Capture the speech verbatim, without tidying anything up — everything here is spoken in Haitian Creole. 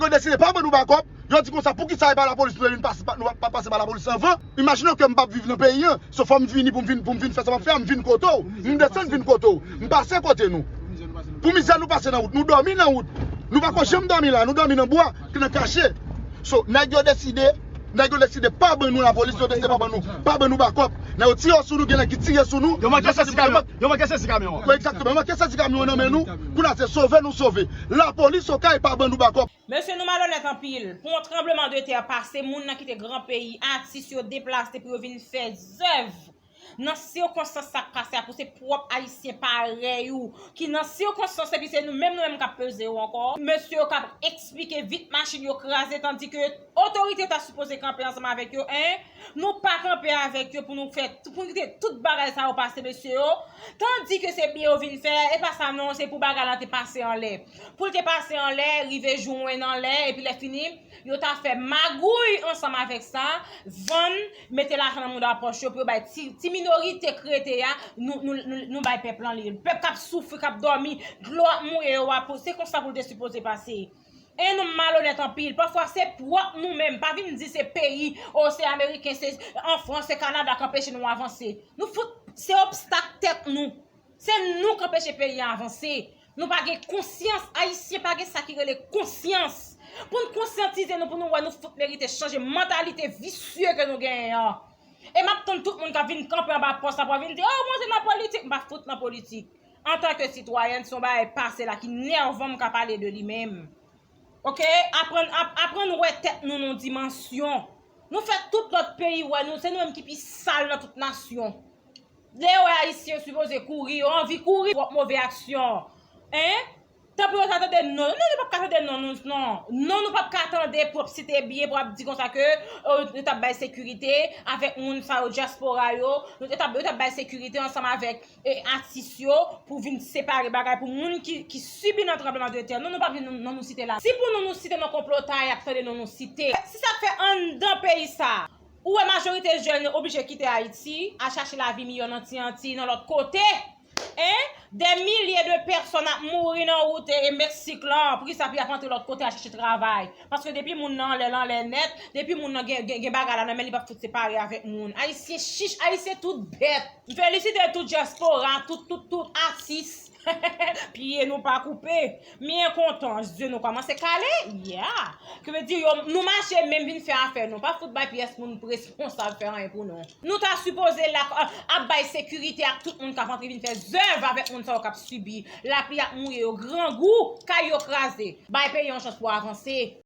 Yo deside pa ban nou bakòp. Yo di konsa, poukisa e pa lapolis nou te vin pase, pa- nou pa pase pa lapolis anvan? Imajine w ke m p ap viv nan peyi an. So fò m vini pou m vin, pou m vin fè sa m ap fè a, m vin kote w. M desann vin kote w. M pase kote nou. Pou mizè nou pase nan wout. Nou dòmi nan wout. Nou pa ko janm dòmi la. Nou dòmi nan bwa, ki nan kache. So, nèg yo deside, nèg yo deside pa ban nou lapolis, yo deside pa ban nou, pa ban nou bakòp. Nèg yo tire sou nou, gen nèg ki tire sou nou. Yo manke sezi kamyon. Yo manke sezi kamyon an. Wi, egzakteman. Yo manke sezi kamyon an nan men nou. Pou n a se sove nou sove. Lapolis Okay pa ban nou bakòp. Mesye, nou malonèt anpil. Pou yon tranbleman de tè pase, moun nan kite gran peyi, atis yo deplase pou yo vin fè zèv nan sikonstans sa k pase a, pou se pwòp Ayisyen parèy ou ki nan sikonstans, epi se nou menm, nou menm k ap peze yo ankò. Mesye yo k ap eksplike vit machin yo kraze, tandi ke otorite yo ta sipoze kanpe ansanm avèk yo, en. Nou pa kanpe avèk yo pou nou fè, pou nou kite tout bagay sa yo pase, mesye yo. Tandi ke se byen yo vin fè, e pa sa non, se pou bagay la te pase anlè. Pou l te pase anlè, rive jwenn anlè, epi lè fini, yo ta fè magouy ansanm avèk sa, vann, mete lajan nan mouda pòch yo pou yo bay ti, ti minorite k rete a, nou, nou, nou, nou bay pèp lan li. Pèp k ap soufri, k ap dòmi, dlo ap mouye yo a, pou, se konsa pou l te sipoze pase. E nou malonèt anpil. Pafwa se pwòp nou menm. Pa vin di se peyi, o se ameriken, se an Frans, se Kanada k anpeche nou avanse. Nou fout, se obstak tèt nou. Se nou k anpeche peyi a avanse. Nou pa gen konsyans. Ayisyen pa gen sa ki rele konsyans. Pou n konsyantize nou, pou nou wè nou fout merite chanje mantalite visye ke nou genyen an. E m ap tann tout moun k ap vin kanpe anba pòs la pou ap vin di, o, mwen se nan politik. M pa fout nan politik. Antanke sitwayèn, se yon bagay pase la ki nèvan m ka pale de li menm. Oke? Aprann, ap, aprann wè tèt nou nan dimansyon. Nou fè tout lòt peyi wè nou, se nou menm ki pi sal nan tout nasyon. Lè yo wè Ayisyen yo sipoze kouri, yo anvi kouri, twòp move aksyon. En? Tanpri yo ta tande non, non, nou p ap ka tande non, nou, non. Non, nou p ap ka tande pou ap site byen, pou ap di konsa ke, o, yo t ap bay sekirite avèk moun sa yo, dyaspora yo, yo t ap, yo t ap bay sekirite ansanm avèk e, atis yo pou vin separe bagay pou moun ki, ki sibi nan tranbleman de tè. Non, nou p ap vin non, non nou site la. Si pou nou, nou site nan konplo ta y ap tande non nou site. Se sa k fè anndan peyi sa, ou wè majorite jèn yo oblije kite Ayiti, al chache lavi miyò nan Ti Antiy, nan lòt kote. En? Dè milye de pèsòn ap mouri nan wout e, e Meksik lan. Poukisa pou y ap antre lòt kote al chache travay? Paske depi moun nan anlè l anlè nèt, depi moun nan gen, gen, gen bagay la nan men li, p ap fout separe avèk moun. Ayisyen chich, Ayisyen tout bèt. M felisite tout dyaspora, tout, tout, tout atis. Pye nou pa koupe. Myen kontan, zye nou kòmanse kale. Yeah. Ki vle di yo, nou mache menm vin fè afè nou. Pa fout bay pyès moun responsab fè anyen pou nou. Nou ta sipoze la, ap bay sekirite ak tout moun k ap antre vin fè zèv avèk moun sa yo k ap sibi. Lapli ap mouye yo, grangou, kay yo kraze. Bay peyi yon chans pou avanse.